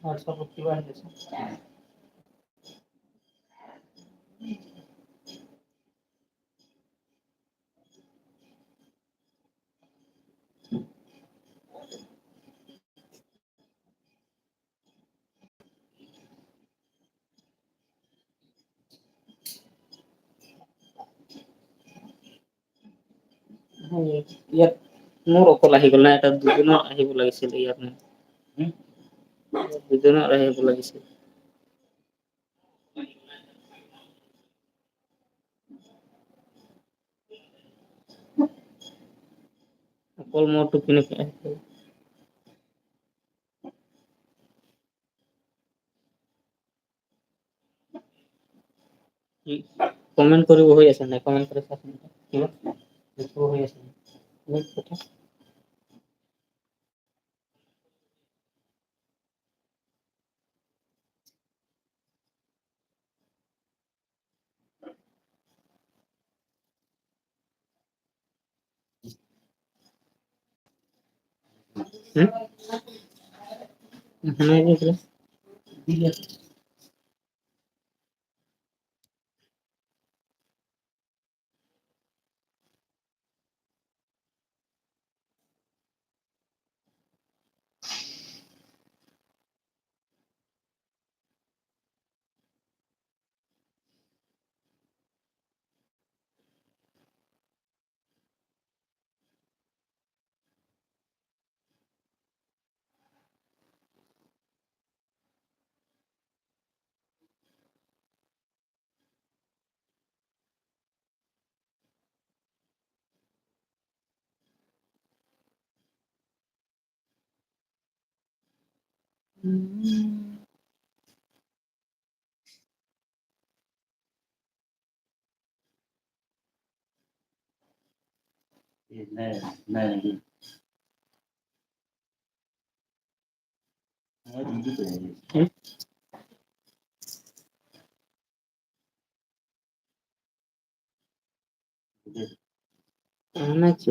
হোৱাটছএপত কিবা আহি আছে। ইয়াত মোৰ অকল আহি গ'ল না, এটা দুজনৰ আহিব লাগিছিল ইয়াত। দুজনৰ আহিব লাগিছিল। অকল মোৰটো কেনেকে আহি গ'ল? কমেন্ট কৰিব হৈ আছে নাই? কমেন্ট কৰি চাচোন, কিবা লিখিব হৈ আছে নাই কথা? শুনাই দিছিলে। না কি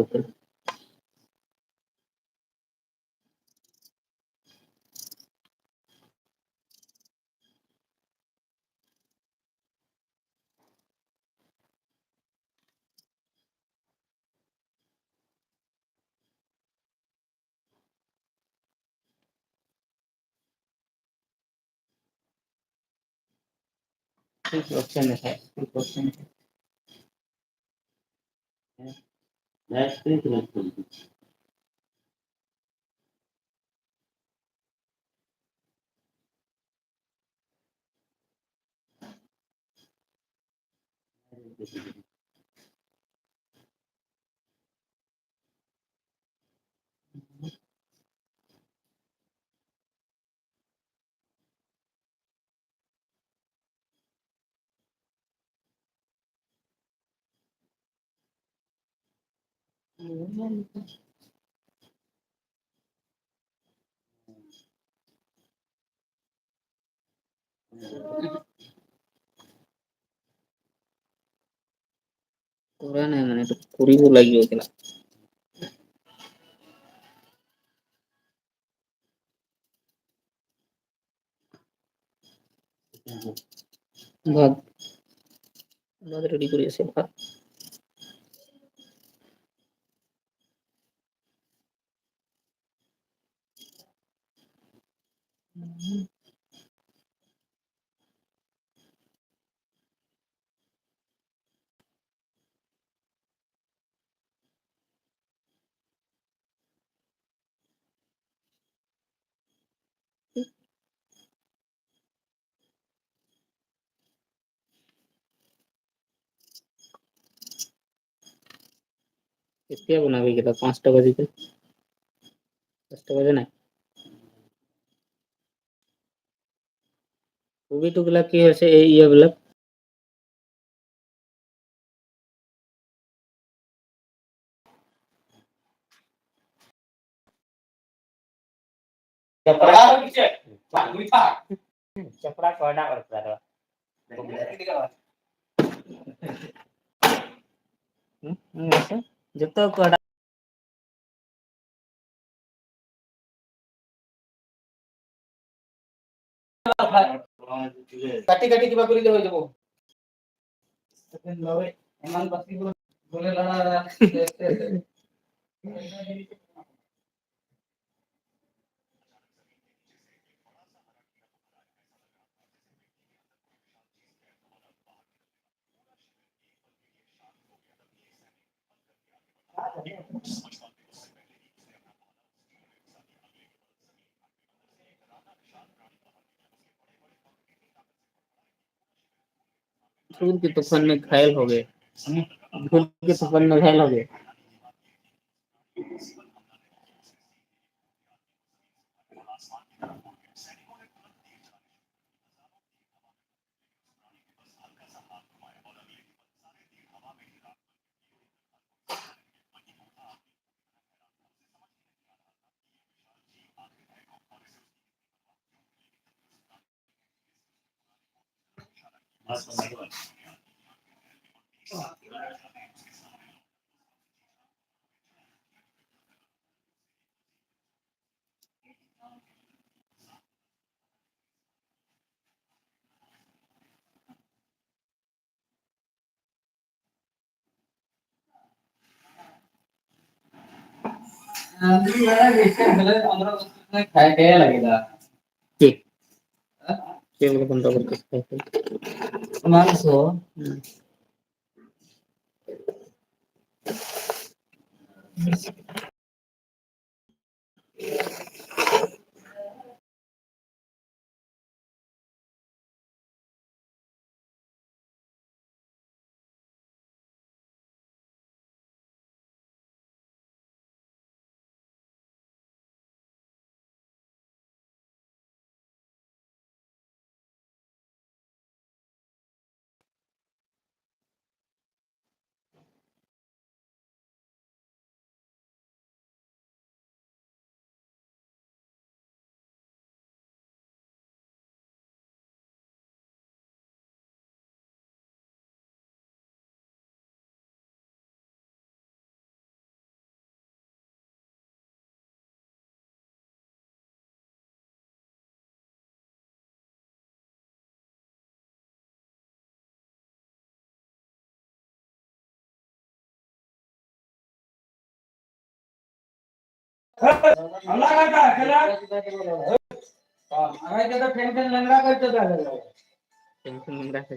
অপশন है? অপশন কৰা নাই মানে এইটো কৰিব লাগিব কেলা। ভাত ভাত ৰেডি কৰি আছে ভাত। কেতিয়া বনাবি কেলা? 5টা বাজি গ'ল। 5টা বাজে নাই? কবিটো বিলাক কি হৈছে এই ইয়েবিলাক? जब तक কাটি কাটি কিবা কৰিলে হৈ যাব। ইমান বাচি গ'লে ল'ৰা। धूल के तूफान में घायल हो गए। धूल के तूफान में घायल हो गए। খাই খাই লাগিলা। কি কি বলে 15 বছর? মাংস। টেনশন রাখা।